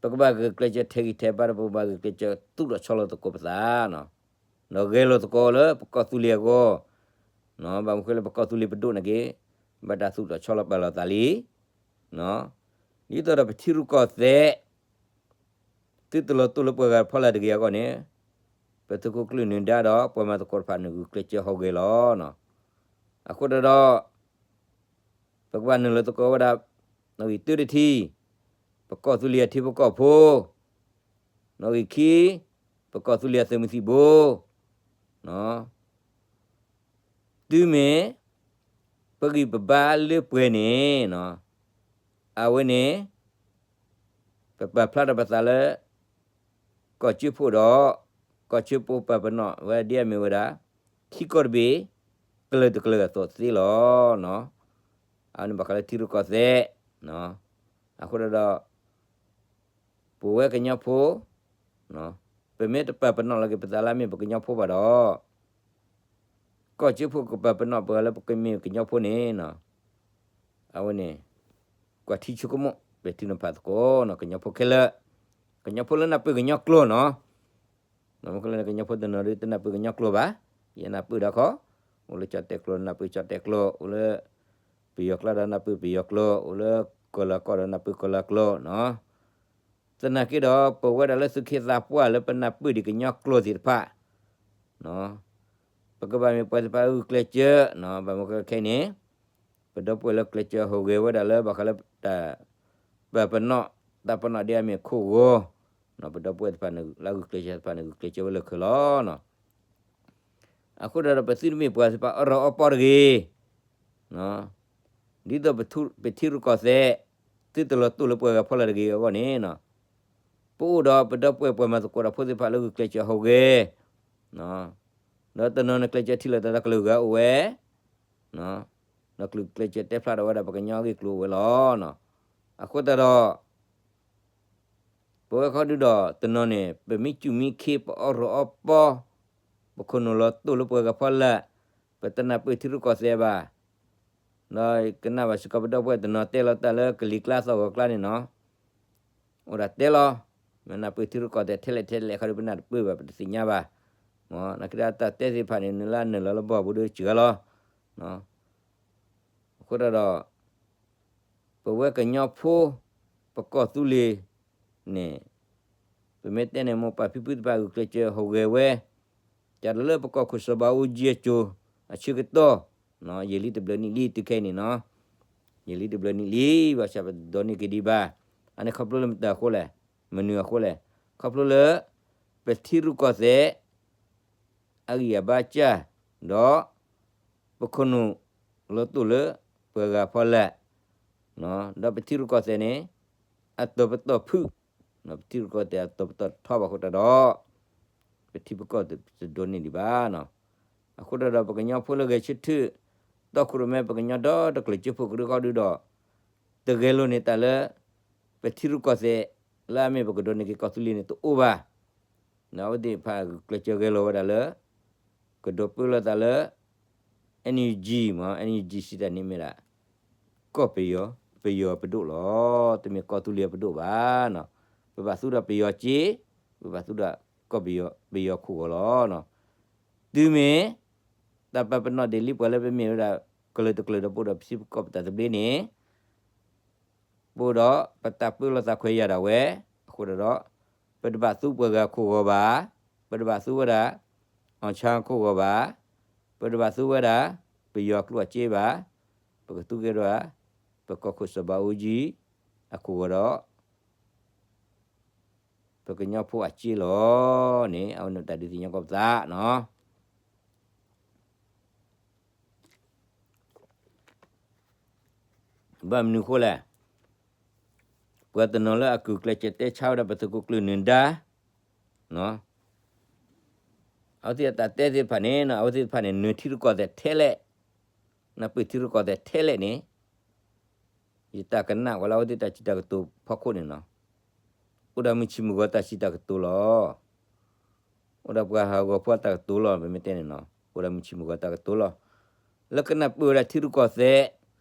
ပကဘၣ်ဂုာ်ကျဲးစၢးထဲးဂံၢ်ထဲးဘါဒီး ပကဘၣ်ဂုာ်ကျဲးစၢးသူၣ်ထီၣ်ဆီလီၤသကိးပသး, ဒီးဂဲၤလိာ်သကိးလၢပကီၢ်သူလ့ၤအဂီၢ်, ဘၣ်မနုၤဃိလၢပကီၢ်သူလ့ၤပဒိၣ်န့ၣ်က့ၤ ဘၣ်တၢ်သူၣ်ထီၣ်ဆီလီၤပာ်လီၤသးလံ. ဒ်သိးဒီးပထံရူၢ်ကီၢ်သဲး သုတလီၤတိၢ်လၢပှၤဂၤဖီလာ်တဂ့ၤအဂီၢ်န့ၣ်, ပသုးခိၣ်ကျၢၢ်နၢၤဒါဒီးပှၤမၤသကိးတဖၣ်န့ၣ် ဂုာ်ကျဲးစၢးဟူးဂဲၤလီၤ. အဃိသတးဒီး ပကဘၣ်နုာ်လီၤသကိးဝဲဒၣ် နီၣ်ဂံၢ်တၢတထံၣ်, ပကီၢ်သူလ့ၤအထံဖိကီၢ်ဖိ, နီၣ်ဂံၢ်ခံ, ပကီၢ်သူလ့ၤအသုးမုၢ်သံၣ်ဘိ, တုၤမ့ၢ် ပဂံၢ်ပဘါလၢပှဲၤန့ၣ်, အဝဲန့ၣ် ပပာ်ဖျါထီၣ်ပသးလၢ ကီၢ်ကၠၢဖှိၣ်ဒီး ကီၢ်ကၠၢဖိပာ်ပနီၣ်ဝဲဒ်အမ့ၢ်ဝဲဒၣ် ထံကီၢ်တဘ့ၣ် ကလၢာ်တကလၢာ်အသိးသ့လီၤ. အဝဲန့ၣ်ဘၣ်ဃးလၢထံရူၢ်ကီၢ်သဲး, အဃိဒီး ပဝဲကညီဖိ, ပမ့ၢ်တပာ်ပနီၣ်လီၤက့ၤပသးလၢအမ့ၢ်ပကညီဖိဘၣ်ဒီး, ကီၢ်ကၠၢဖှိၣ်ကပာ်ပနီၣ်ပှၤလၢပကမ့ၢ်ကညီဖိန့ၣ်, အဝဲန့ၣ် ကွၢ်ထံဆိကမိၣ် ပဲာ်ထံနီၤဖးသကိးနီၤ ကညီဖိခဲလၢာ်, ကညီဖိလၢနၢ်ပၢၢ်ကညီကျိာ်နီၤ, မ့ၢ်ခဲလၢာ်န့ၣ်ကညီဖိတနီၤဒီးတနၢ်ပၢၢ်ကညီကျိာ်ဘၣ်, ယနၢ်ပၢၢ်ဒီးခီ, အိၣ်လၢကၠီၣ်တဲာ်ကျိာ် နၢ်ပၢၢ်ကၠီၣ်တဲာ်ကျိာ်, အိၣ်လၢ ပယီၤကျိာ်ဒီးနၢ်ပၢၢ်ပယီၤကျိာ်, အိၣ်လၢကီၢ်လၤကီၢ်ဒီးနၢ်ပၢၢ်ကီၢ်လၤကျိာ်နီၤ. သနာ်က့ဒီး ပဝဲဒၣ်လၢသူၣ်က့သးပှၢ်လၢပနၢ်ပၢၢ်ဒံးကညီကျိာ်သ့ၣ်တဖၣ် ပကဘၣ်မ့ၢ်ပှၤသ့ၣ်တဖၣ်လၢဂုာ်ကျဲးစၢး, ဘၣ်မနုၤအဃိခဲအံၤန့ၣ်, ပဒီပုၢ်ဝဲၢ်လၢကျဲးစၢးဟူးဂဲၤဝဲဒၣ်လၢဘၣ်ဃးလၢတၢ် ပပနီၣ် တၢ်ပနီၣ်ဒ်အမ့ၢ်ခိၣ်ဂီၤ, ပဒီပုၢ်ဝဲၢ်သ့ၣ်တဖၣ်န့ၣ် လၢအဂုာ်ကျဲးစၢးသ့ၣ်တဖၣ်န့ၣ် ဂုာ်ကျဲးစၢးဝဲလၢခံလီၤ. အဃိသတးဒီး ပသုတမ့ၢ်ပှၤသ့ၣ်တဖၣ်အီၣ်ရီအီပီတဂ့ၤ, ဒ်သိးပထံရူၢ်ကီၢ်သဲး သုတလီၤတိၢ်လၢပှၤဂၤဖီလာ်တဂ့ၤအဂီၢ်န့ၣ်, ပအိၣ်ဒီးပဒီပုၢ်ဝဲၢ်ပှၤမၤသကိးတၢ်ဖိသ့ၣ်တဖၣ်လၢဂုာ်ကျဲးစၢးဟူးဂဲၤ, ဒီးတနီၤန့ၣ်ကျဲးစၢးထံၣ်လိာ်သးဒီးကလုာ်ဂၤအိၣ်ဝဲ, ဒီးကျဲးစၢးတဲဖျါထီၣ်ဝဲဒၣ်ပှၤကညီအဂ့ၢ်အကျိၤအိၣ်ဝဲလီၤ. အဃိသတးဒီး ပဝဲခီဒုဒီးတနီၤန့ၣ် ပမ့ၢ်စူၢ်မ့ၢ်ခ့ပအီၣ်ရီအီပီ, ပခိၣ်နူာ်လီၤတိၢ်လၢပှၤဂၤဖီလာ်, ပတနၢ်ပၢၢ်ထံရူၢ်ကီၢ်သဲးဘၣ်, ဒီးကနၣ်ဘၣ်စ့ၢ်ကီးပဒီပုၢ်ဝဲၢ်တနီၤတဲလီၤတၢ်လၢကလံၤကျါသီၣ်ဂီၤကျါန့ၣ်နီၤ, အိၣ်ဒၣ်တဲလီၤ, မ့ၢ်နၢ်ပၢၢ်ထံရူၢ်ကီၢ်သဲးထဲလဲၣ်ထဲလဲၣ်ခီဒု ပနၢ်တပၢၢ်ဘၣ် ပတသ့ၣ်ညါဘၣ်, နာ်က့ဒီးတၢ်တဲသ့ၣ်တဖၣ်န့ၣ် နလၢအနုာ်လီၤလၢဘီၣ်ပူၤဒီးစှၤလီၤ. အဃိသတးဒီး ပဝဲကညီဖိ ပကီၢ်သူလ့ၤန့ၣ် ပမ့ၢ်တဲန့ၣ် မိၢ်ပၢ်ဖံဖုသ့ၣ်တဖၣ်ဂုာ်ကျဲးစၢးဟူးဂဲၤဝဲ, ကးလၢပကီၢ်ခိၣ်စီၤဘးအူကၠံအစိၤ အဆၢကတီၢ်, ယံာ်လံတဘျၢနံၣ်လံတုၤခဲအံၤန့ၣ်နီၤ, ယံာ်လံတဘျၢနံၣ်လံ ဘၣ်ဆၣ်ပတဒိးန့ၢ်က့ၤဒံးဘၣ်, အန့ၣ်ခီဖျိလၢမတၤအဃိလဲၣ်, မနုၤအဃိလဲၣ်, ခီဖျိလၢ ပထံရူၢ်ကီၢ်သဲး အဂံၢ်အဘါစၢ်, ဒီး ပခိၣ်နူာ်လီၤတိၢ်လၢပှၤဂၤဖီလာ်, ဒီးပထံရူၢ်ကီၢ်သဲးန့ၣ် အတီၤပတီၢ်ဖုၣ်, ပထံရူၢ်ကီၢ်သဲးအတီၤပတီၢ်ထီဘၣ်အဃိသတးဒီး ပထံပကီၢ်တဒိးန့ၢ်ဒံးဘၣ်. အဃိသတးဒီးပကညီဖိလၢဂဲၤဆၢထၢၣ် တီခိၣ်ရိၣ်မဲပကညီဒီတကျၢၤကၠိဖိကရၢခီဒုဒီး တဂဲၤလိာ်န့ၢ်တၢ်လၢ ပထံရူၢ်ကီၢ်သဲး လၢအမ့ၢ်ပကဒိးန့ၢ်က့ၤကီၢ်သူလ့ၤန့ၣ်တအိၣ်ဘၣ်. အဝဲသ့ၣ်တဖၣ်ကျဲးစၢးဂဲၤလိာ်ဝဲဒၣ်လၢ ကဒိးပၢလီၤသးလၢ NUG မ့ၢ် NUG စံးတၢ်န့ၣ်မ့ၢ်ဒၣ် ကီၢ်ပယီၤ, ပယီၤပဒိၣ်လီၤ. တမ့ၢ်ကီၢ်သူလ့ၤပဒိၣ်ဘၣ်. ပဘၣ်သူဒီးပယီၤစ့, ပဘၣ်သူဒီးကီၢ်ပယီၤ, ပယီၤခိၣ်ဂီၤလီၤ. တုၤမ့ၢ် တၢ်ပာ်ပနီၣ်ဒ်လံပှၤလၢပမ့ၢ်ဝဲဒၣ် ကလုာ်တကလုာ်ဒီးပအိၣ်ဒီးပထံပကီၢ်ပတၢ်သဘျ့န့ၣ် ပအိၣ်ဒီးပတၢ်ပၢလီၤသးခွဲးယာ်ဒၣ်ဝဲ, အဃိဒီး ပတဘၣ်သူပှၤဂၤခိၣ်ဂီၤဘၣ်, ပတဘၣ်သူဝဲဒၣ် အီၣ်ဆၣ်ခိၣ်ဂီၤဘၣ်, ပတဘၣ်သူဝဲဒၣ် ပယီၤကျိၣ်အစ့ဘၣ်, ပကသူကဲဒၣ် ပကီၢ်ခိၣ်စီၤဘးအူကၠံ အခိၣ်ဂီၤဒီး ပကညီဖိအစ့လီၤန့ၣ် အဝဲန့ၣ်တၢ်ဒုးသ့ၣ်ညါကီးပသးနီၤ. ဘၣ်မနုၤအဃိလဲၣ်, ပှၤတနီၤလၢအကုၢ်ကျဲးစၢးတဲဆါဝဲဒၣ်ပသုးခိၣ်ကျၢၢ်နၢၤဒါ အဝဲသ့ၣ်အတၢ်တဲသ့ၣ်တဖၣ်န့ၣ် အဝဲသ့ၣ်တဖၣ်န့ၣ် နၢၤထံရူၢ်ကီၢ်သဲးထဲလဲၣ်, နၢ်ပၢၢ်ထံရူၢ်ကီၢ်သဲးထဲလဲၣ်န့ၣ် ယတၢ်ကနၣ်ဝဲလၢအဝဲသ့ၣ်တၢ်စံးတၢ်ကတိၤဖီခိၣ်န့ၣ်နီၤ, အိၣ်ဒီးမုၢ်ဆံမုၢ်ဂီၤတၢ်စံးတၢ်ကတိၤလီၤ. အိၣ်ဒီးပှၤဟးဂီၤဖိအတၢ်ကတိၤလီၤ ပမ့ၢ်တဲန့ၣ်နီၤ, အိၣ်ဒီးမုၢ်ဆံမုၢ်ဂီၤတၢ်ကတိၤလီၤ. လၢကနၢ်ပၢၢ်ဝဲဒၣ်ထံရူၢ်ကီၢ်သဲး,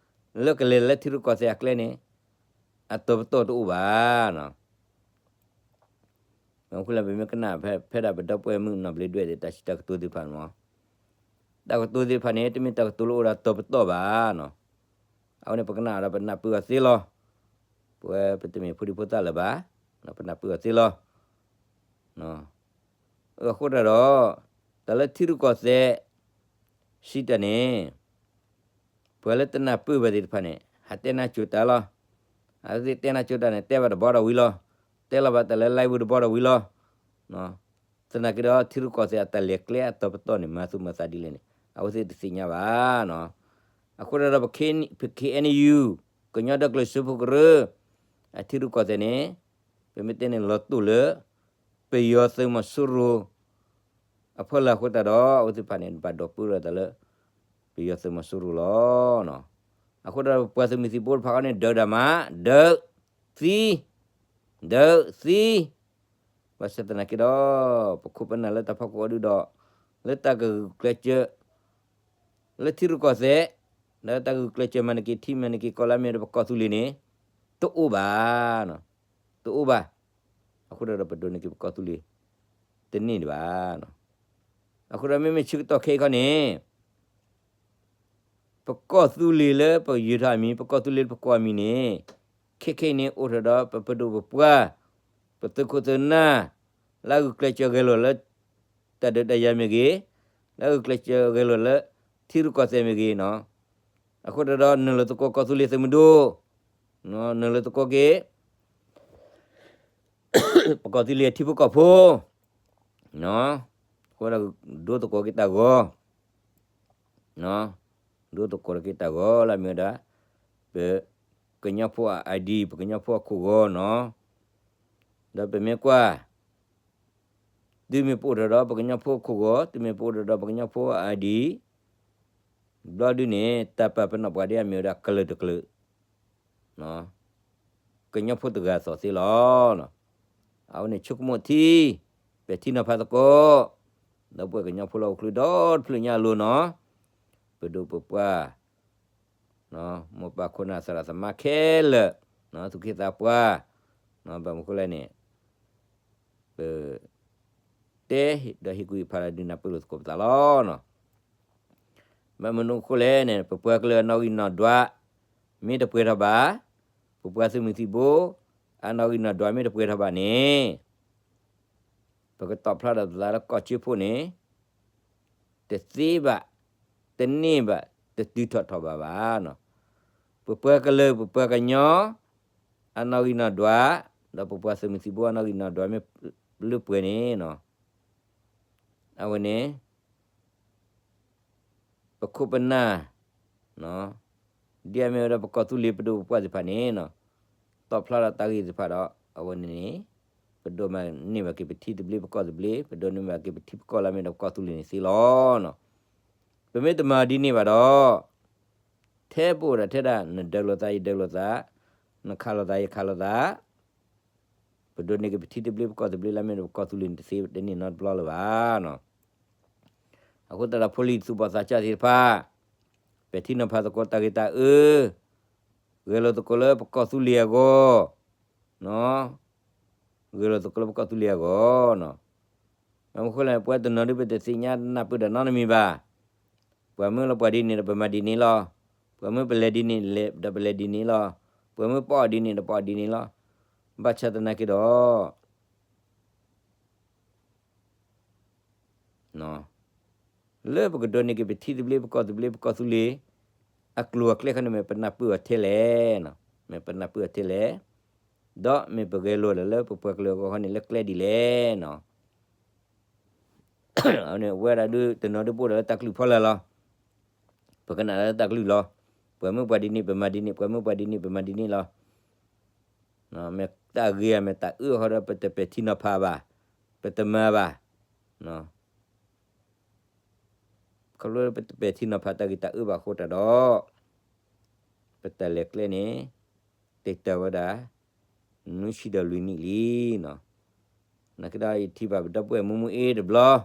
လၢကလဲၤလၢထံရူၢ်ကီၢ်သဲးအကျဲန့ၣ် အတီၤပတီၢ်တအိၣ်ဘၣ်နီၤ. မ့ၢ်လၢပမ့ၢ်ကနၣ်ဖဲဒၣ်ပဒီပုၢ်ဝဲၢ်မုၣ်နီၢ်ဘျ့းဒွဲၣ်သ့ၣ်တၢ်စံးတၢ်ကတိၤသ့ၣ်တဖၣ်န့ၣ်မ့ၢ်, တၢ်ကတိၤသ့ၣ်တဖၣ်န့ၣ် တမ့ၢ်တၢ်ကတိၤလၢအိၣ်ဒီးတီၤပတီၢ်ဘၣ်နီၤ. အဝဲန့ၣ်ပကနၣ်ဒီးပနၢ်ပၢၢ်အီၤသ့လီၤ. ပဝဲပတမ့ၢ်ဖိဒံဖိသၣ်လၢၤဘၣ်, ပနၢ်ပၢၢ်အီၤသ့လီၤ. အဃိသတးဒီး တၢ်လၢထံရူၢ်ကီၢ်သဲး စံးတၢ်န့ၣ် ပှၤလၢတနၢ်ပၢၢ်ဘၣ်သ့ၣ်တဖၣ်န့ၣ် ဟးတဲနၢ်ကၠိတၢ်လီၤ. အဝဲသ့ၣ်တဲနၢ်ကၠိတၢ်န့ၣ် တဲဘၣ်တဘျီဒီးဝံၤလီၤ. တဲလီၤဘၣ်တၢ်လၢ live တဘျီဒီးဝံၤလီၤ. သနာ်က့ဒီး ထံရူၢ်ကီၢ်သဲးအတၢ်လဲၤကျဲအတီၤပတီၢ်န့ၣ် မၤသူၣ်မၤသးဒ်လဲၣ်န့ၣ် အဝဲသ့ၣ်တသ့ၣ်ညါဘၣ်. အဃိသတးဒီး ပ KNU ကညီဒီကလုာ်စၢဖှိၣ်ကရၢ အထံရူၢ်ကီၢ်သဲးန့ၣ် ပမ့ၢ်တဲန့ၣ်လီၤတိၢ်လၢ ပယီၤသုးမီၤစိရိၤ အဖီလာ်အဃိသတးဒီး အဝဲသ့ၣ်တဖၣ်န့ၣ် ဘၣ်ဒိးပၢလီၤသးလၢ ပယီၤသုးမီၤစိရိၤလီၤ. အဃိဒီးပှၤသုးမုၢ်သံၣ်ဘိတဖၣ်ဃီန့ၣ် ဒုးတၢ်မး ဒုး သံ ဒုး သံ ဘၣ်ဆၣ်သနာ်က့ဒီး ပခိၣ်ပနၢ်လၢတၢ်ဖီခိၣ်အီၤဒုဒီး လၢတၢ်ကဂုာ်ကျဲးစၢး လၢထံရူၢ်ကီၢ်သဲး လၢတၢ်ဂုာ်ကျဲးစၢးမၤန့ၢ်က့ၤထံ မၤန့ၢ်က့ၤကီၢ်လၢအမ့ၢ်ဝဲဒၣ်ပကီၢ်သူလ့ၤန့ၣ် တအိၣ်ဘၣ်, တအိၣ်ဘၣ်. အဃိဒီးပဒိးန့ၢ်က့ၤပကီၢ်သူလ့ၤ တန့ၢ်ဒံးဘၣ်. အဃိဒီးမ့မ့ၢ်ဆၢကတီၢ်ခဲအံၤခီန့ၣ် ပကီၢ်သူလ့ၤလၢပယုၢ်ထီၣ်အမံၤ, ပကီၢ်သူလ့ၤလၢပကိးအမံၤန့ၣ် ခဲခဲအံၤန့ၣ် အိၣ်ထီၣ်ဒီးပပဒိၣ်ပပှၢ်, ပသုးခိၣ်သုးနၢ်, လၢအဂုာ်ကျဲးစၢးဂဲၤလိာ်လၢ တၢ်ဒုးတၢ်ယၤမ့ၢ်ဂ့ၤ, လၢအဂုာ်ကျဲးစၢးဂဲၤလိာ်လၢ ထံရူၢ်ကီၢ်သဲးမ့ၢ်ဂ့ၤနီၤ. အဃိဒီး နုာ်လီၤသကိးကီၢ်သူလ့ၤသုးမုၢ်ဒိၣ်, နုာ်လီၤသကိးက့ၤ ပကီၢ်သူလ့ၤအထံဖိကီၢ်ဖိ, အဃိဒီး ဒိသကိးက့ၤတၢ်ဂီၤ, ဒိသကိးက့ၤတၢ်ဂီၤလၢအမ့ၢ်ဝဲဒၣ် ပကညီဖိအ ID, ပကညီဖိအခိၣ်ဂီၤနီၤ. ဒီးပမ့ၢ်ကွၢ် တုၤမ့ၢ်ပအိၣ်ထီၣ်ဒီးပကညီဖိအခိၣ်ဂီၤ, တုၤမ့ၢ်ပအိၣ်ထီၣ်ဒီးပကညီဖိအ ID ဘျီဒုန့ၣ် တၢ်ပာ်ပနီၣ်ပှၤဒ်အမ့ၢ်ဝဲဒၣ်ကလုာ်တကလုာ် ကညီဖိတဂၤအသိးသ့လီၤ. အဝဲန့ၣ်ဆိကမိၣ်ထံ, ပဲာ်ထံနီၤဖးသကိး, ဒီပုၢ်ဝဲၢ်ကညီဖိလၢအိၣ်ချုးဒီတဖျၢၣ်ညါအလိၤနီၤ, ပဒိၣ်ပပှၢ်, မိၢ်ပၢ်ခိၣ်နၢ်သရၣ်သမါခဲလၢာ်, သူၣ်က့သးပှၢ်, ဘၣ်မနုၤအဃိလဲၣ်န့ၣ် ပ တဲဒီးဟ့ၣ်ကူၣ်ဟ့ၣ်ဖးဒီးဒုးနၢ်ပၢၢ်လိာ်သကိးပသးလီၤ. ဘၣ်မနုၤအဃိလဲၣ်န့ၣ် ပပှၤကလုာ်အနီၣ်ဂံၢ်နီၣ်ဒွး မ့ၢ်တပှဲၤထီၣ်ဘၣ်, ပပှၤသုးမုၢ်သံၣ်ဘိ အနီၣ်ဂံၢ်နီၣ်ဒွးမ့ၢ်တပှဲၤထီၣ်ဘၣ်န့ၣ် ပကတီၣ်ဖျါထီၣ်သးလၢကီၢ်ချၢဖိန့ၣ် တသ့ဘၣ်, တန့ၢ်ဘၣ်, တတုၤထီၣ်ထီၣ်ဘၣ်ဘၣ်. ပပှၤကလုာ် ပပှၤကညီ အနီၣ်ဂံၢ်နီၣ်ဒွး ဒီးပပှၤသုးမုၢ်သံၣ်ဘိအနီၣ်ဂံၢ်နီၣ်ဒွးမ့ၢ်လၢပှဲၤန့ၣ် အဝဲန့ၣ် ပခိၣ်ပနၢ် ဒ်အမ့ၢ်ဝဲဒၣ်ပကီၢ်သူလ့ၤပဒိၣ်ပပှၢ်သ့ၣ်တဖၣ်န့ၣ် တီၣ်ဖျါထီၣ်တၢ်ဂ့ၢ်သ့ၣ်တဖၣ်ဒီး အဝဲန့ၣ်န့ၣ် ပဒိးန့ၢ်ဘၣ်က့ၤပထံသဘျ့ပကီၢ်သဘျ့, ပဒိးန့ၢ်ဘၣ်က့ၤပထံပကီၢ်လၢအမ့ၢ်ဒၣ်ပကီၢ်သူလ့ၤန့ၣ်သ့လီၤ. ပမ့ၢ်တမၤဒ်န့ၣ်ဘၣ်ဒီး ထဲပအိၣ်ဒၣ်ထဲဒၣ် နဒၢလိာ်သးယဒၢလိာ်သး, နခးလိာ်သးယခးလိာ်သး ပဒိးန့ၢ်က့ၤပထံသဘျ့ပကီၢ်သဘျ့လၢအမ့ၢ်ဒၣ်ပကီၢ်သူလ့ၤန့ၣ်တသ့တန့ၢ်နီတဘျီလၢၤဘၣ်. အဃိသတးဒီးဖိလံၤသူၣ်ဘီၣ်သးစၢ်သ့ၣ်တဖၣ် ပဲာ်ထံနီၤဖးသကိးတၢ်ဂ့ၢ်တၢ်အၢ, ဂဲၤလိာ်သကိးလၢပကီၢ်သူလ့ၤအဂီၢ်, ဂဲၤလိာ်သကိးလၢပကီၢ်သူလ့ၤအဂီၢ်. ဘၣ်မနုၤအဃိလဲၣ် ပဝဲတနီၤဒုပတသ့ၣ်ညါနၢ်ပၢၢ်ဒီးနီတမံၤဘၣ်. ပှၤမၢလီၤပှၤဒ်န့ၣ်ဒီးပမၤဒ်န့ၣ်လီၤ. ပှၤမၢပလဲၤဒ်န့ၣ်ဒီးပလဲၤဒ်န့ၣ်လီၤ. ပှၤမၢပအီၣ်ဒ်န့ၣ်ဒီးပအီၣ်ဒ်န့ၣ်လီၤ. ဘၣ်ဆၣ်သနာ်က့ဒီး လၢပကဒိးန့ၢ်က့ၤပထံသဘျ့ပကီၢ်သဘျ့ပကီၢ်သူလ့ၤ အကျိၤအကျဲခီန့ၣ် မ့ၢ်ပနၢ်ပၢၢ်အီၤထဲလဲၣ်, မ့ၢ်ပနၢ်ပၢၢ်အီၤထဲလဲၣ်, ဒီးမ့ၢ်ပဂဲၤလိာ်ဒီးလၢပပှၤကလုာ်အဂီၢ်ခီန့ၣ် လၢကျဲဒ်လဲၣ်နီၤ. အဝဲဒၣ်ဒုတနီၤဒုပအိၣ်ဒီးလၢတၢ်ကလုၢ်ဖီလာ်လီၤ. ပကနၣ်လၢတၢ်ကလုၢ်လီၤ. ပှၤမၢပှၤဒ်န့ၣ် ပမၤဒ်န့ၣ်, ပှၤမၢပှၤဒ်န့ၣ် ပမၤဒ်န့ၣ်လီၤ. မ့ၢ်တၢ်ဂ့ၤဧါ မ့ၢ်တၢ်အၢအဃိဒီး ပတပဲာ်ထံနီၤဖးဘၣ်, ပတမၤဘၣ်. ခီဖျိပတပဲာ်ထံနီၤဖးတၢ်ဂ့ၤတၢ်အၢဘၣ်အဃိတၢ်ဒီး ပတၢ်လဲၤကျဲန့ၣ် တ့ၢ်တၢ်ဝဲဒၣ် နွံဆံဒီးလွံၢ်နံၣ်လံနီၤ. နာ်က့ဒီး ယထံၣ်ဘၣ်ပဒီပုၢ်ဝဲၢ်မူမူအ့တဘျီ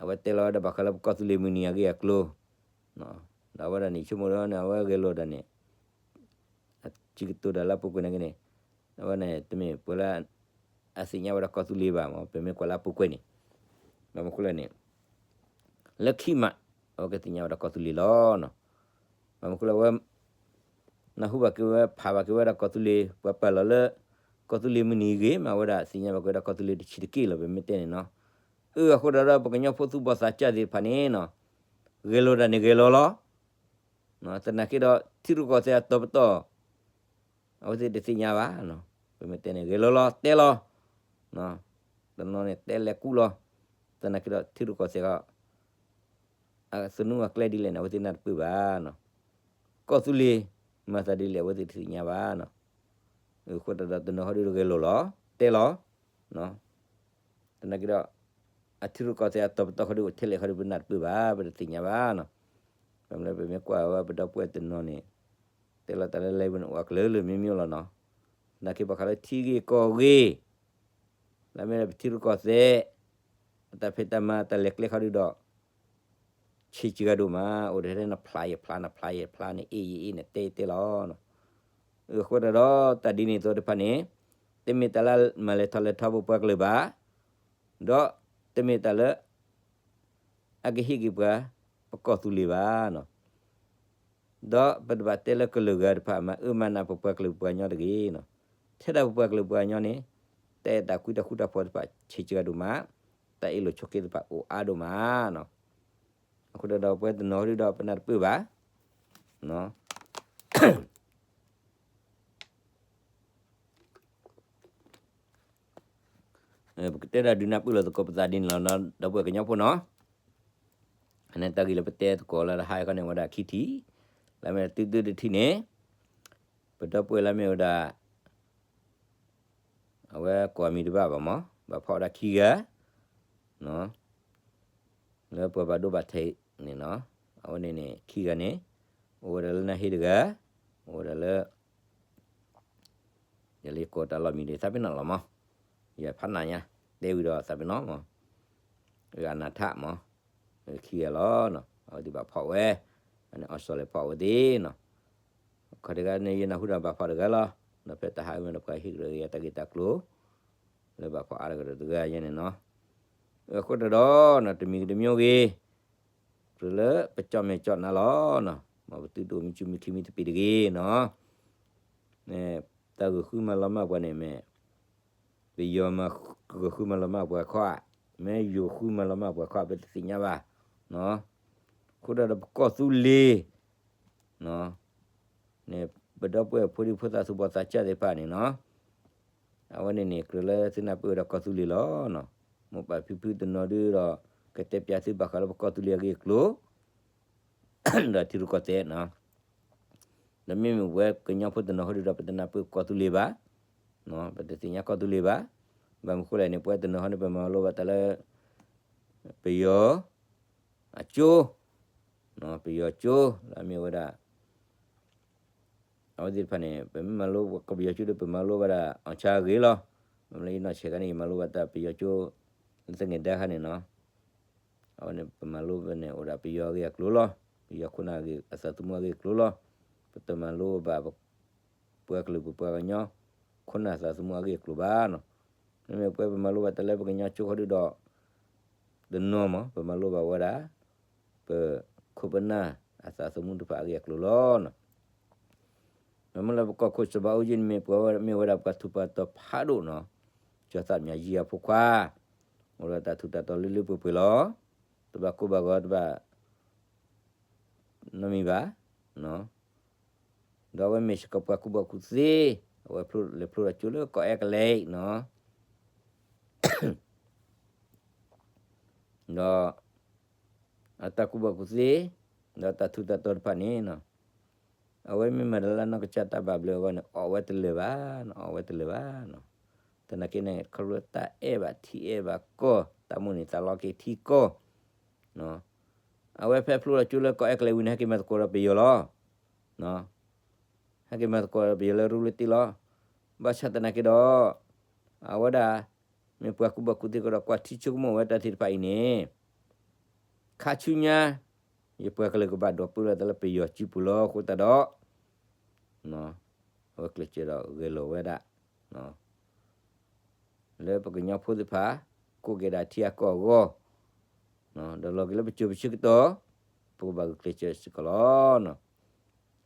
အဝဲတဲလီၤဝဲဒၣ်ဘၣ်ဃးလၢပကီၢ်သူလ့ၤမုၢ်နံၤအဂ့ၢ်အကျိၤ, ဒီးအဝဲဒၣ်န့ၣ် ဆိကမိၣ်ဒီးန့ၣ် အဝဲဂဲၤလိာ်ဒၣ်န့ၣ် အစံးကတိၤဒၣ်လၢအပူၤကွံာ်န့ၣ်က့န့ၣ် အဝဲန့ၣ် တမ့ၢ်ပှၤလၢ အသ့ၣ်ညါဝဲဒၣ်ကီၢ်သူလ့ၤဘၣ်မ့ၢ် ပမ့ၢ်ကွၢ်လၢအပူၤကွံာ်န့ၣ် ဘၣ်မနုၤအဃိလဲၣ်န့ၣ် လၢခံမး အဝဲကသ့ၣ်ညါဝဲဒၣ်ကီၢ်သူလ့ၤလီၤ. ဘၣ်မနုၤအဃိလဲၣ် အဝဲ နၢ်ဟူဘၣ်က့ၤဝဲ ဖးဘၣ်က့ၤဝဲဒၣ်ကီၢ်သူလ့ၤ ပှၤပာ်လီၤလၢ ကီၢ်သူလ့ၤမုၢ်နံၤအဂ့ၢ် မ့ၢ်အဝဲဒၣ်သ့ၣ်ညါဘၣ်က့ၤဝဲဒၣ်ကီၢ်သူလ့ၤတဆံးတက့ၢ်လီၤ ပမ့ၢ်တဲန့ၣ်နီၤ. အၢ အဃိဒီး ပကညီဖိသူၣ်ဘီၣ်သးစၢ်သ့ၣ်တဖၣ်န့ၣ်နီၤ ဂဲၤလိာ်တၢ်န့ၣ်ဂဲၤလိာ်လီၤ. သနာ်က့ဒီး ထံရူၢ်ကီၢ်သဲးအတီၤပတီၢ် အဝဲသ့ၣ်တသ့ၣ်ညါဘၣ်. ပမ့ၢ်တဲန့ၣ် ဂဲၤလိာ်လီၤ တဲလီၤ. တနီၤန့ၣ် တဲလဲၤကူလီၤ. သနာ်က့ဒီး ထံရူၢ်ကီၢ်သဲး အသနူအကျဲဒ်လဲၣ်န့ၣ် အဝဲသ့ၣ်နၢ်တပၢၢ်ဘၣ်. ကီၢ်သူလ့ၤ မၤသးဒ်လဲၣ် အဝဲသ့ၣ်တသ့ၣ်ညါဘၣ်. အဃိသတးဒီး တနီၤဟီဒုးဂဲၤလိာ်လီၤ တဲလီၤ. သနာ်က့ဒီး အထံရူၢ်ကီၢ်သဲးအတီၤပတီၢ်ခီဒုး အိၣ်ထဲလဲၣ်ခီဒုး ပနၢ်တပၢၢ်ဘၣ် ပတသ့ၣ်ညါဘၣ်နီၤ. ဘၣ်မနုၤလဲၣ် ပမ့ၢ်ကွၢ်ဝဲပဒီပုၢ်ဝဲၢ်တနီၤန့ၣ် တဲလီၤတၢ်လၢ live န့ၣ် အိၣ်အကလုာ်ကလုာ်မ့ၢ်မ့ၢ်လီၤနီၤ. သနာ်က့ဘၣ်ဃးလၢထံဂ့ၢ်ကီၢ်ဂ့ၢ် လၢမ့ၢ်ပထံရူၢ်ကီၢ်သဲး အတၢ်ဖံးတၢ်မၤတၢ်လဲၤကျဲခီဒုးဒီး ဆံးစှၤဒိၣ်မး, အိၣ်ဒီးထဲနဖျါယဖျါ နဖျါယဖျါ နအ့ၣ်ယအ့ၣ် နတဲယတဲလီၤ. အဃိသတးဒီး တၢ်ဒ်န့ၣ်အသိးတဖၣ်န့ၣ် တမ့ၢ်တၢ်လၢမၤလဲၤထီၣ်လဲၤထီပပှၤကလုာ်ဘၣ်, ဒီးတမ့ၢ်တၢ်လၢ အကဟ့ၣ်က့ၤပှၤ ပကီၢ်သူလ့ၤဘၣ်နီၤ. ဒီးပတဘၣ်တဲလၢကလုာ်ဂၤတဖၣ်မၤအၢမၤနးပပှၤကလုာ်ပှၤကညီတဂ့ၤနီၤ. ထဲဒၣ်ပပှၤကလုာ်ပှၤကညီန့ၣ် တၢ်အဲၣ်တၢ်ကွံတၢ်ဃူတၢ်ဖိးတဖၣ် ဆံးစှၤဒိၣ်မး, တၢ်အ့ၣ်လိာ်ဆိးက့သ့ၣ်တဖၣ်အိၣ်အါဒိၣ်မးနီၤ. အဃိသတးဒီးပဝဲတနီၤဒုဒီးပနၢ်တပၢၢ်ဘၣ် ပကတဲဒၣ်ဒုးနၢ်ပၢၢ်လိာ်သကိးပသးဒ်န့ၣ်လီၤ ဒီပုၢ်ဝဲၢ်ကညီဖိနီၤ. အန့ၣ်တၢ်ဂ့ၢ်လၢပတဲသကိးလၢတဟါအံၤခီန့ၣ် ဝဲဒၣ်ခံထံၣ်, လၢမ့ၢ်တုၤတုၤတထံၣ်န့ၣ် ပဒီပုၢ်ဝဲၢ်လၢမ့ၢ်ဝဲဒၣ် အဝဲကိးမံၤတဘၣ်ဘၣ်မး ဘၣ်ဖီၣ်ဝဲဒၣ်ခံဂၤ လၢပှၤဘၣ်ဒိဘၣ်ထံးန့ၣ်နီၤ. အဝဲန့ၣ်န့ၣ် ခံဂၤန့ၣ် အိၣ်ဝဲဒၣ်လၢနၢ်ဟ့တဂၤ, အိၣ်ဝဲဒၣ်လၢ ယလၢကိးတၢ်လီၢ်မံၤဒ်သးပ့ၤနီၣ်လီၤမး, ယဖးနးညါ တဲဝံၤဒီးသးပ့ၤနီၣ်မး, အနၢ်ထၣ်မး, ခံဂၤလီၤနီၤ. အဝဲသ့ၣ်ဘၣ်ဖီၣ်ဝဲ, အန့ၣ်အီစီၤလဲၤဖီၣ်ဝဲသ့ၣ်နီၤ. ခီတဂၤန့ၣ် ယနၢ်ဟူဒီးဘၣ်ဖီၣ်တဂၤလီၤ. ဒီးဖဲတဟါအံၤမ့ၢ်ဒီးပှၤဟ့ၣ်ကဒီးက့ၤတၢ်ဂ့ၢ်တၢ်ကျိၤ လၢဘၣ်ဖီၣ်အါတကဒီးတဂၤယဲန့ၣ်နီၤ. အဃိတဒီးနီၤ တမံၤကတမံၤဂ့ၤ ကြၢးလၢပကၠီၣ်မဲာ်ကၠီၣ်နါလီၤနီၤ. မ်ပသုတအိၣ်မံဆူမံခံမံသပ့ၤတဂ့ၤနီၤ. တၢ်ဂုာ်ဃုမၤလီၤမၢ်ပှၤန့ၣ်မ့ၢ် ပယီၤမၤဂုာ်ဃုမၤလီၤမၢ်ပှၤခီဧါ, မ့ၢ်ယိၤဃုမၤလီၤမၢ်ပှၤခီဧါ ပတသ့ၣ်ညါဘၣ်. အဃိဒီးပကီၢ်သူလ့ၤ န့ၣ် ပဒီပုၢ်ဝဲၢ်ဖိဒံဖိသၣ်သူၣ်ဘီၣ်သးစၢ်သ့ၣ်တဖၣ်န့ၣ်နီၤ. အဝဲန့ၣ်န့ၣ် ကြၢးလၢသုနၢ်ပၢၢ်ဝဲဒၣ်ကီၢ်သူလ့ၤလီၤ. မိၢ်ပၢ်ဖံဖုတနီၤဒုဒီး ကတဲပၠးသုဘၣ်ဃးလၢပကီၢ်သူလ့ၤအဂ့ၢ်အကျိၤ ဒီးထံရူၢ်ကီၢ်သဲးနီၤ. ဒီးမ့မ့ၢ်ပဝဲကညီဖိတနီၤဟီဒုဒီး ပတနၢ်ပၢၢ်ကီၢ်သူလ့ၤဘၣ်, ပတသ့ၣ်ညါကီၢ်သူလ့ၤဘၣ်. ဘၣ်မနုၤဃိလဲၣ်န့ၣ် ပဝဲတနီၤဟီန့ၣ် ပမၤလိဘၣ်တၢ်လၢ ပယီၤအကၠိ, ပယီၤကၠိ လၢအမ့ၢ်ဝဲဒၣ် အဝဲသ့ၣ်တဖၣ်န့ၣ် ပမ့ၢ်မၤလိကီၢ်ပယီၤကၠိဒီး ပမၤလိဘၣ်ဒၣ်အီၣ်ဆါအဂ့ၢ်လီၤ. မ့ၢ်လၢယနီၢ်ဆဲးခါန့ၣ် ယမၤလိဘၣ်တၢ်ပယီၤကၠိ လၢသငဲၤဒါခါန့ၣ်နီၤ. အဝဲန့ၣ် ပမၤလိဝဲန့ၣ် အိၣ်ဒၣ်ပယီၤအဂ့ၢ်အကျိၤလီၤ. ပယီၤခိၣ်နၢ်အသးသမူအဂ့ၢ်အကျိၤလီၤ. ပတမၤလိဘၣ် ပှၤကလုာ်ပပှၤကညီ ခိၣ်နၢ်သးသမူအဂ့ၢ်အကျိၤဘၣ်နီၤ. မ့မ့ၢ်ပဝဲပမၤလိဘၣ်တၢ်လၢပကညီကၠိဃီဒုဒီး တနီၤမး ပမၤလိဘၣ်ဝဲဒၣ် ပခိၣ်ပနၢ်အသးသမူတဖၣ်အဂ့ၢ်အကျိၤလီၤ. မ့မ့ၢ်လၢပကီၢ်ခိၣ်စီၤဘးအူကၠံန့ၣ်မ့ၢ်ပှၤဝဲမ့ၢ်ဝဲဒၣ်ပှၤထူးပှၤတီၤဖးဒိၣ်နီၤ. ကၠီၤသးမၠးယံအဖိခွါ, အိၣ်ဒီးတၢ်ထူးတၢ်တီၤလၢလၢပှဲၤပှဲၤလီၤ. တဘၣ်ကိၢ်ဘၣ်ဂီၤတဘၣ် နီတမံၤဘၣ်. ဒီးအဝဲမ့ၢ်စ့ၢ်ကီးပှၤကူၣ်ဘၣ်ကူၣ်သ့, အဝဲဖျိလဲၤဖျိထီၣ်ကၠိလၢကီၢ်အဲကလဲးနီၤ. ဒီး အတၢ်ကူၣ်ဘၣ်ကူၣ်သ့, ဒီးတၢ်ထူးတၢ်တီၤတဖၣ်န့ၣ်နီၤ, အဝဲမ့ၢ်မၤတၢ်လၢနီၢ်ကစၢ်တၢ်ဘၣ်ဘျုးအဂီၢ်န့ၣ် အီၣ်ဝဲတလၢာ်ဘၣ်, အီၣ်ဝဲတလၢာ်ဘၣ်နီၤ. သနာ်က့န့ၣ် ခီဖျိတၢ်အဲၣ်ဘၣ်ထံအဲၣ်ဘၣ်ကီၢ်, တၢ်မိၣ်န့ၢ်သးလီက့ၤထံကီၢ် အဝဲဖဲဖျိထီၣ်ကၠိလၢကီၢ်အဲကလဲးဝံၤန့ၣ် ဟဲက့ၤမၤသကိးဒီးပယီၤလီၤ. ဟဲက့ၤမၤသကိးဒီးပယီၤလၢရူလၢတ့ၢ်လီၤ. ဘၣ်ဆၣ်သနာ်က့ဒီး အဝဲဒၣ် မ့ၢ်ပှၤကူၣ်ဘၣ်ကူၣ်သ့ကဒီး ကွၢ်ထံဆိကမိၣ်ဝဲတၢ်သ့ၣ်တဖၣ်အံၤန့ၣ် ခါဆူညါ ယပှၤကလုာ်ကဘၣ်ဒိးပၢလီၤသးလၢပယီၤစုပူၤလီၤ. အဃိသတးဒီး အဝဲကျဲးစၢးဒီးဂဲၤလိာ်ဝဲဒၣ် လၢပကညီဖိသ့ၣ်တဖၣ် ကိးက့ၤဒၣ်ထံအကီၢ်အဂီၢ်, ဒီးလီၤက့ၤလၢပစိၤပဆၢကတီၢ် ပကဘၣ်ဂုာ်ကျဲးစၢးစ့ၢ်ကီးလီၤ.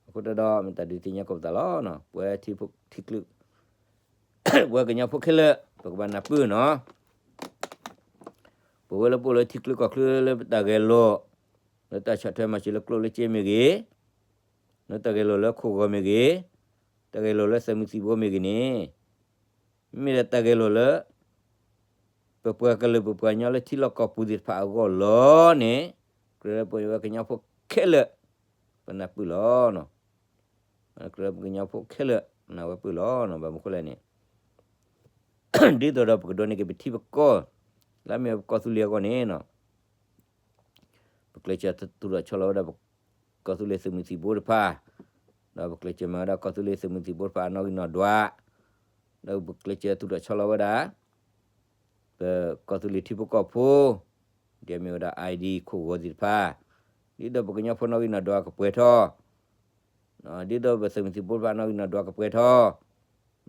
အဃိသတးဒီး မ့ၢ်တၢ်ဒုးသ့ၣ်ညါကိးပသးလီၤ. ပဝဲထံဖိထံချၢ ပဝဲကညီဖိခဲလၢာ် ပကဘၣ်နၢ်ပၢၢ်နီၤ. ပဝဲလၢပအိၣ်လၢထံချၢကီၢ်ချၢလၢပတၢ်ဂဲၤလိာ် လၢတၢ်ဆီၣ်ထွဲမၤစၢၤလၢကျိၣ်လၢစ့မ့ၢ်ဂ့ၤ, လၢတၢ်ဂဲၤလိာ်လၢခိၣ်ဂီၤမ့ၢ်ဂ့ၤ, တၢ်ဂဲၤလိာ်လၢသုးမုၢ်သံၣ်ဘိမ့ၢ်ဂ့ၤန့ၣ်, မ့ၢ်ဒၣ်တၢ်ဂဲၤလိာ်လၢ ပပှၤကလုာ်ပပှၤကညီလၢထံလီၢ်ကီၢ်ပူၤသ့ၣ်တဖၣ်အဂီၢ်လီၤန့ၣ်, ကြၢးလၢပဝဲကညီဖိခဲလၢာ် ပနၢ်ပၢၢ်လီၤ. ကြၢးလၢပကညီဖိခဲလၢာ် ပနၢ်ဝဲပၢၢ်လီၤ. ဘၣ်မနုၤဃိလဲၣ်န့ၣ် ဒ်သိးဒီးပကဒိးန့ၢ်က့ၤပထံပကီၢ် လၢအမ့ၢ်ပကီၢ်သူလ့ၤအဂီၢ်န့ၣ်နီၤ, ပကျဲးစၢးသူၣ်ထီၣ်ဆီလီၤဝဲဒၣ် ကီၢ်သူလ့ၤသုးမုၢ်သံၣ်ဘိတဖၣ်, ဒီးပကျဲးစၢးမၤဝဲဒၣ်ကီၢ်သူလ့ၤသုးမုၢ်သံၣ်ဘိတဖၣ်အနီၣ်ဂံၢ်နီၣ်ဒွး, ဒီးပကျဲးစၢးသူၣ်ထီၣ်ဆီလီၤဝဲဒၣ် ပကီၢ်သူလ့ၤထံဖိကီၢ်ဖိ, ဒ်အမ့ၢ်ဝဲဒၣ် ID ခိၣ်ဂီၤသ့ၣ်တဖၣ်, ဒ်သိးပကညီဖိနီၣ်ဂံၢ်နီၣ်ဒွးကပှဲၤထီၣ်, ဒ်သိးပသုးမုၢ်သံၣ်ဘိတဖၣ်နီၣ်ဂံၢ်နီၣ်ဒွးကပှဲၤထီၣ်,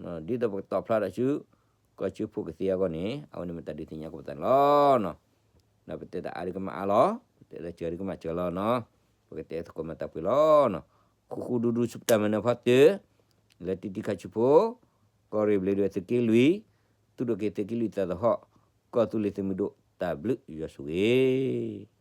ဒ်သိးပကတီၢ်ဖျါထီၣ်ဆူ ကီၢ်ဆၢဖိကသ့အဂီၢ်န့ၣ် အဝဲန့ၣ်မ့ၢ်တၢ်ဒုးသ့ၣ်ညါကပသးန့ၣ်လီၤ. ဒီးပတဲတၢ်အါဒုးကမၣ်အါလီၤ, ပတဲတၢ်စှၤဒုးကမၣ်စှၤလီၤနီၤ, ပကတဲသကိးမၤတၢ်ပှဲၤလီၤနီၤ. ဃူဃူဒူဒူဆူပတၢ်မၤနၢၤဖီတၢၢ်, လၢတံၢ်တံၢ်ခါဆူဖိ, ကီၢ်ရ့ၣ်ဘျ့းဒဝဲၢ်သုးက့လွံၢ်, သူၣ်ဒိၣ်က့ၤသုးက့လွံၢ်သးသဟီၣ်, ကီၢ်သူလ့ၤသုးမုၢ်ဒိၣ်တၢ်ဘျုးယွၤဆိၣ်ဂ့ၤ